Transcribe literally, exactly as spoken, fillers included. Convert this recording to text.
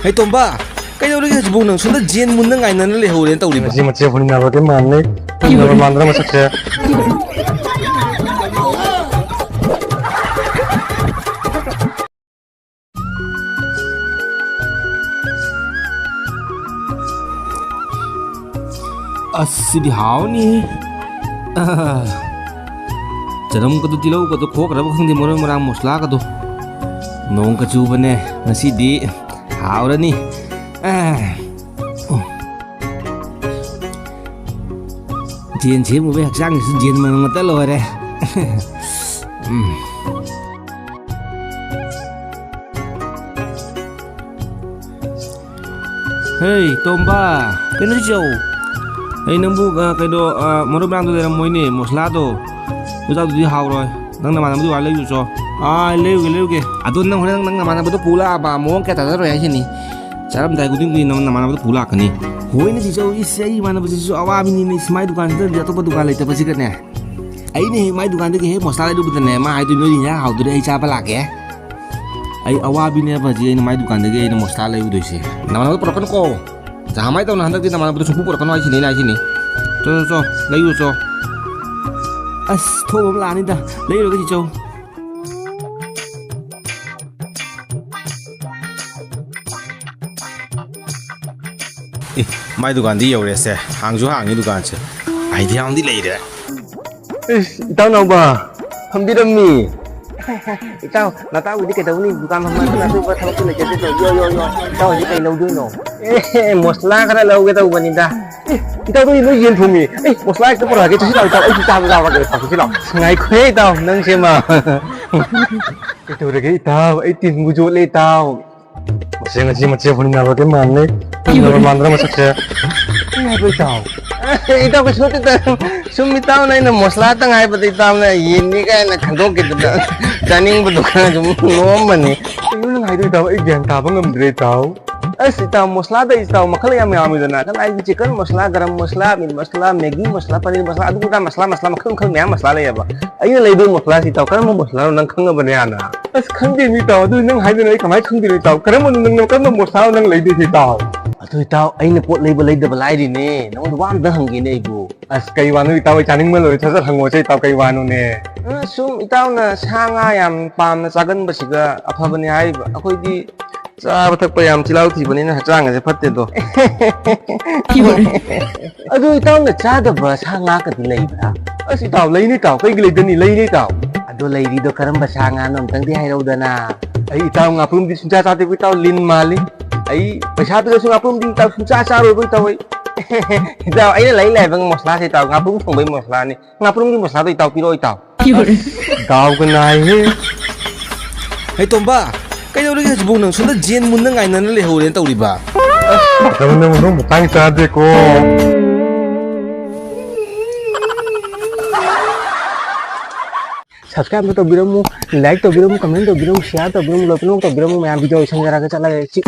ꯍꯩ ꯇꯣꯝꯕ, ꯀꯩꯗꯧꯔꯒꯦ ꯍꯧꯖꯤꯛꯐꯥꯎ ꯅꯪ? ꯁꯣꯝꯗ ꯖꯦꯟ ꯃꯨꯟꯅ ꯉꯥꯏꯅꯅ ꯂꯩꯍꯧꯔꯦꯅ ꯇꯧꯔꯤꯕ꯫ ꯃꯁꯤ ꯃꯆꯦ ꯍꯨꯟꯅꯕꯒꯤ ꯃꯥꯟꯅꯩ꯫ ꯍꯨꯟꯅꯕ ꯃꯥꯟꯗ꯭ꯔ ꯃꯁꯛꯁꯦ꯫ ꯑꯁ, ꯁꯤꯗꯤ ꯍꯥꯎꯅꯤ꯫ ꯑꯥ, ꯆꯅꯝꯒꯗꯣ, ꯇꯤꯜꯍꯧꯒꯗꯣ ꯈꯣꯛꯈ꯭ꯔꯕ ꯈꯪꯗꯦ, ꯃꯔꯣꯏ ꯃꯔꯥꯡ ꯃꯁꯂꯥꯒꯗꯣ꯫ ꯅꯣꯡꯒ ꯆꯨꯕꯅꯦ ꯉꯁꯤꯗꯤ꯫ ꯍꯥꯎꯔꯅꯤ꯫ ꯑꯥ꯫ ꯖꯦꯟ ꯁꯦꯝꯃꯨꯕꯩ ꯍꯛꯆꯥꯡꯁꯤꯁꯨ ꯖꯦꯟ ꯃꯅꯝ ꯉꯥꯛꯇ ꯂꯣꯏꯔꯦ꯫ ꯎꯝ꯫ ꯍꯦ, ꯇꯣꯝꯕ, ꯀꯩꯅꯣ ꯆꯧ? ꯑꯩ ꯅꯪꯕꯨ, ꯑ, ꯀꯩꯅꯣ, ꯑ, ꯃꯔꯣꯏ ꯃꯔꯥꯡꯗꯣ ꯂꯩꯔꯝꯃꯣꯏꯅꯦ, ꯃꯁꯂꯥꯗꯣ꯫ ꯑꯗꯨ ꯆꯥꯎꯗꯨꯗꯤ ꯍꯥꯎꯔꯣꯏ꯫ ꯅꯪ ꯅꯃꯥꯟꯅꯕꯗꯨ ꯋꯥ ꯂꯩꯔꯨꯆꯣ꯫ ꯑꯥ, ꯂꯩꯔꯨꯒꯦ, ꯂꯩꯔꯨꯒꯦ꯫ ꯑꯗꯣ ꯅꯪ ꯍꯣꯔꯦꯟ ꯅꯪ ꯅꯃꯥꯟꯅꯕꯗꯣ ꯄꯨ ꯂꯥꯛꯑꯕ ꯃꯑꯣꯡ ꯀꯌꯥ ꯇꯥꯗꯔꯣꯏ ꯍꯥꯏꯁꯤꯅꯤ꯫ ꯆꯥꯔꯝꯗꯥꯏ ꯈꯨꯗꯤꯡꯒꯤ ꯅꯪ ꯅꯃꯥꯟꯅꯕꯗꯣ ꯄꯨ ꯂꯥꯛꯀꯅꯤ꯫ ꯍꯣꯏꯅꯦ, ꯆꯤꯆꯧ, ꯏꯁ, ꯑꯩ ꯏꯃꯥꯟꯅꯕꯁꯤꯁꯨ ꯑꯋꯥꯕꯤꯅꯤꯅꯦ, ꯏꯁ, ꯃꯥꯏ ꯗꯨꯀꯥꯟꯁꯤꯗꯗꯤ ꯑꯇꯣꯞꯄ ꯗꯨꯀꯥꯟ ꯂꯩꯇꯕꯁꯤꯒꯅꯦ꯫ ꯑꯩꯅ ꯍꯦꯛ ꯃꯥꯏ ꯗꯨꯀꯥꯟꯗꯒꯤ ꯍꯦꯛ ꯃꯁꯂꯥ ꯂꯩꯔꯨꯕꯗꯅꯦ, ꯃꯥ ꯍꯥꯏꯗꯣꯏ, "ꯅꯣꯏ ꯏꯟꯖꯥꯡ ꯍꯥꯎꯗꯣꯔꯦ, ꯑꯩ ꯆꯥꯕ ꯂꯥꯛꯀꯦ"꯫ ꯑꯩ ꯑꯋꯥꯕꯤꯅꯦꯕ ꯍꯧꯖꯤꯛ ꯑꯩꯅ ꯃꯥꯏ ꯗꯨꯀꯥꯟꯗꯒꯤ ꯑꯩꯅ ꯃꯁꯂꯥ ꯂꯩꯔꯨꯗꯣꯏꯁꯦ꯫ ꯅꯃꯥꯟꯅꯕꯗꯣ ꯄꯨꯔꯛꯀꯅꯨꯀꯣ꯫ ꯖꯍꯥꯃꯥꯏ ꯇꯧꯅ ꯍꯟꯗꯛꯇꯤ ꯅꯃꯥꯟꯅꯕꯗꯣ ꯁꯨꯡꯄꯨ ꯄꯨꯔꯛꯀꯅꯨ ꯍꯥꯏꯁꯤꯅꯤ, ꯑꯩꯅ ꯍꯥꯏꯁꯤꯅꯤ꯫ ꯆꯣ, ꯆꯣ, ꯆꯣ, ꯂꯩꯔꯨ ꯆꯣ꯫ ꯑꯁ, ꯊꯣꯛꯑꯕ ꯂꯥꯛꯑꯅꯤꯗ꯫ ꯂꯩꯔꯨꯔꯒ ꯆꯤꯆꯧ꯫ ꯑꯦ, ꯃꯥꯏ ꯗꯨꯀꯥꯟꯗꯤ ꯌꯧꯔꯦꯁꯦ꯫ ꯍꯥꯡꯁꯨ ꯍꯥꯡꯉꯤ ꯗꯨꯀꯥꯟꯁꯦ꯫ ꯑꯥꯏꯗꯤꯌꯥ ꯑꯃꯗꯤ ꯂꯩꯔꯦ꯫ ꯏꯁ, ꯏꯇꯥꯎ ꯅꯥꯎꯕ, ꯐꯝꯕꯤꯔꯝꯃꯤ꯫ ꯏꯇꯥꯎ, ꯅꯇꯥꯎꯒꯤꯗꯤ ꯀꯩꯗꯧꯅꯤ? ꯗꯨꯀꯥꯟ ꯐꯝꯕ ꯅꯠꯇꯅ ꯑꯇꯣꯞꯄ ꯊꯕꯛꯁꯨ ꯂꯩꯖꯗꯦ꯫ ꯌꯣ, ꯌꯣ, ꯌꯣ꯫ ꯏꯇꯥꯎ ꯍꯧꯖꯤꯛ ꯀꯩ ꯂꯧꯗꯣꯏꯅꯣ? ꯑꯦ, ꯃꯁꯂꯥ ꯈꯔ ꯂꯧꯒꯦ ꯇꯧꯕꯅꯤꯗ꯫ ꯑꯦ, ꯏꯇꯥꯎꯗꯣ ꯅꯣꯏ ꯌꯦꯟ ꯊꯣꯡꯉꯤ꯫ ꯑꯦ, ꯃꯁꯂꯥ ꯍꯦꯛꯇ ꯄꯨꯔꯛꯑꯒꯦ꯫ ꯆꯠꯁꯤ ꯂꯥꯎ, ꯏꯇꯥꯎ, ꯑꯩꯁꯨ ꯆꯥꯕ ꯌꯥꯎꯔꯒꯦ꯫ ꯆꯠꯁꯤ ꯂꯥꯎ꯫ ꯉꯥꯏꯈꯣꯍꯦ, ꯏꯇꯥꯎ, ꯅꯪꯁꯦ ꯃꯥ꯫ ꯀꯩꯗꯧꯔꯒꯦ, ꯏꯇꯥꯎ? ꯑꯩ ꯇꯤꯟꯕꯨ ꯌꯣꯠꯂꯦ, ꯏꯇꯥꯎ꯫ ꯃꯁꯤ ꯉꯁꯤ ꯃꯆꯦ ꯍꯨꯟꯅꯕꯒꯤ ꯃꯥꯟꯅꯤ꯫ ꯍꯨꯟꯅꯕ ꯃꯥꯟꯗ꯭ꯔ ꯃꯁꯛꯁꯦ꯫ ꯀꯩ ꯍꯥꯏꯕ, ꯏꯇꯥꯎ? ꯏꯇꯥꯎ, ꯀꯩꯁꯨ ꯅꯠꯇꯦꯗ꯫ ꯁꯨꯝ ꯏꯇꯥꯎꯅ ꯑꯩꯅ ꯃꯁꯂꯥꯇꯪ ꯍꯥꯏꯕꯗ ꯏꯇꯥꯎꯅ ꯌꯦꯟꯅꯤ ꯀꯥꯏꯅ ꯈꯟꯗꯣꯛꯈꯤꯗꯅ ꯆꯥꯅꯤꯡꯕꯗꯣ ꯈꯔ ꯁꯨꯝ ꯅꯣꯛꯑꯝꯕꯅꯤ꯫ ꯀꯩꯅꯣ ꯅꯪ ꯍꯥꯏꯗꯣꯏ, ꯏꯇꯥꯎ? ꯑꯩ ꯒ꯭ꯌꯥꯟ ꯇꯥꯕ ꯉꯝꯗ꯭ꯔꯦ, ꯏꯇꯥꯎ꯫ ꯑꯁ ꯏꯇꯥꯎ, ꯃꯁꯂꯥꯗ ꯏꯇꯥꯎ ꯃꯈꯜ ꯌꯥꯝ ꯌꯥꯝꯃꯤꯗꯅ꯫ ꯀꯅꯥ ꯍꯥꯏꯗꯤ chicken ꯃꯁꯂꯥ, ꯒꯔꯝ ꯃꯁꯂꯥ, meat ꯃꯁꯂꯥ, Maggi ꯃꯁꯂꯥ, paneer ꯃꯁꯂꯥ, ꯑꯗꯨ ꯑꯗꯥ ꯃꯁꯂꯥ, ꯃꯁꯂꯥ ꯃꯈꯜ ꯃꯈꯜ ꯃꯌꯥꯝ ꯃꯁꯂꯥ ꯂꯩꯌꯦꯕ꯫ ꯑꯩꯅ ꯂꯩꯕ ꯃꯁꯂꯥꯁꯤ ꯏꯇꯥꯎ ꯀꯔꯝꯕ ꯃꯁꯂꯥꯅꯣ ꯅꯪ ꯈꯪꯉꯕꯅꯦ ꯍꯥꯟꯅ? ꯑꯁ ꯈꯪꯗꯦꯅꯦ ꯏꯇꯥꯎ, ꯑꯗꯨ ꯅꯪ ꯍꯥꯏꯗꯅ ꯑꯩ ꯀꯃꯥꯏꯅ ꯈꯪꯗꯣꯏꯅꯣ ꯏꯇꯥꯎ? ꯀꯔꯝꯕꯅꯣ ꯅꯪ, ꯀꯔꯝꯕ ꯃꯁꯂꯥꯅꯣ ꯅꯪ ꯂꯩꯗꯣꯏꯁꯦ ꯏꯇꯥꯎ? ꯑꯗꯨ ꯏꯇꯥꯎ, ꯑꯩꯅ ꯄꯣꯠ ꯂꯩꯕ ꯂꯩꯗꯕ ꯂꯥꯏꯔꯤꯅꯦ, ꯅꯉꯣꯟꯗ ꯋꯥ ꯑꯝꯇ ꯍꯪꯒꯦꯅꯦ ꯑꯩꯕꯨ꯫ ꯑꯁ ꯀꯩ ꯋꯥꯅꯣ ꯏꯇꯥꯎ, ꯑꯩ ꯆꯥꯅꯤꯡꯕ ꯂꯣꯏꯔꯦ, ꯁꯠ ꯁꯠ ꯍꯪꯉꯣꯁꯦ ꯏꯇꯥꯎ, ꯀꯩ ꯋꯥꯅꯣꯅꯦ? ꯑ, ꯁꯨꯝ ꯏꯇꯥꯎꯅ ꯁꯥ ꯉꯥ ꯌꯥꯝ ꯄꯥꯝꯅ ꯆꯥꯒꯟꯕꯁꯤꯒ ꯑꯐꯕꯅꯦ ꯍꯥꯏꯔꯤꯕ꯫ ꯑꯩꯈꯣꯏꯗꯤ ꯆꯥꯕ ꯊꯛꯄ ꯌꯥꯝ ꯆꯤꯜꯍꯥꯎ ꯊꯤꯕꯅꯤꯅ ꯍꯛꯆꯥꯡ ꯑꯁꯦ ꯐꯠꯇꯦꯗꯣ꯫ ꯑꯗꯨ ꯏꯇꯥꯎꯅ ꯆꯥꯗꯕ ꯁꯥ ꯉꯥꯒꯗꯤ ꯂꯩꯕ꯭ꯔꯥ? ꯑꯁ ꯏꯇꯥꯎ, ꯂꯩꯅꯤ ꯏꯇꯥꯎ, ꯀꯩꯒꯤ ꯂꯩꯗꯅꯤ? ꯂꯩꯅꯤ ꯏꯇꯥꯎ꯫ ꯑꯗꯣ ꯂꯩꯔꯤꯗꯣ ꯀꯔꯝꯕ ꯁꯥ ꯉꯥꯅꯣ ꯑꯝꯇꯪꯗꯤ ꯍꯥꯏꯔꯛꯎꯗꯅ꯫ ꯑꯩ ꯏꯇꯥꯎ ꯉꯥꯄ꯭ꯔꯨꯝꯗꯤ ꯁꯨꯡꯆꯥ ꯆꯥꯗꯦꯀꯣ ꯏꯇꯥꯎ, ꯂꯤꯟ ꯃꯥꯜꯂꯤ꯫ ꯑꯩ ꯄꯩꯁꯥ ꯄꯤꯔꯁꯨ ꯉꯥꯄ꯭ꯔꯨꯝꯗꯤ ꯏꯇꯥꯎ ꯁꯨꯡꯆꯥ ꯆꯥꯔꯣꯏꯀꯣ ꯏꯇꯥꯎ ꯑꯩ꯫ ꯏꯇꯥꯎ, ꯑꯩꯅ ꯂꯩ ꯂꯩꯕ ꯃꯁꯂꯥꯁꯦ ꯏꯇꯥꯎ, ꯉꯥꯄ꯭ꯔꯨꯝ ꯊꯣꯡꯕꯩ ꯃꯁꯂꯥꯅꯤ꯫ ꯉꯥꯄ꯭ꯔꯨꯝꯒꯤ ꯃꯁꯂꯥꯗꯣ ꯏꯇꯥꯎ ꯄꯤꯔꯛꯑꯣ ꯏꯇꯥꯎ꯫ ꯗꯥꯎꯒ ꯅꯥꯏꯍꯦ꯫ ꯍꯩ ꯇꯣꯝꯕ, ꯀꯩꯗꯧꯔꯒꯦ ꯍꯧꯖꯤꯛꯐꯥꯎ ꯅꯪ ꯁꯣꯝꯗ ꯖꯦꯟ ꯃꯨꯟꯅ ꯉꯥꯏꯅꯅ ꯂꯩꯍꯧꯔꯦꯅ ꯇꯧꯔꯤꯕ? ꯑꯁ, ꯅꯪ, ꯅꯪ, ꯅꯪ ꯃꯇꯥꯡ ꯆꯥꯗꯦꯀꯣ꯫ Subscribe ꯑꯃ ꯇꯧꯕꯤꯔꯝꯃꯨ, like ꯇꯧꯕꯤꯔꯝꯃꯨ, comment ꯇꯧꯕꯤꯔꯝꯃꯨ, share ꯇꯧꯕꯤꯔꯝꯃꯨ, ꯂꯣꯏ ꯄꯨꯝꯅꯃꯛ ꯇꯧꯕꯤꯔꯝꯃꯨ ꯃꯌꯥꯝ꯫ Video ꯁꯝꯖꯔꯒ ꯆꯠꯂꯒꯦ꯫ ꯆꯤ-,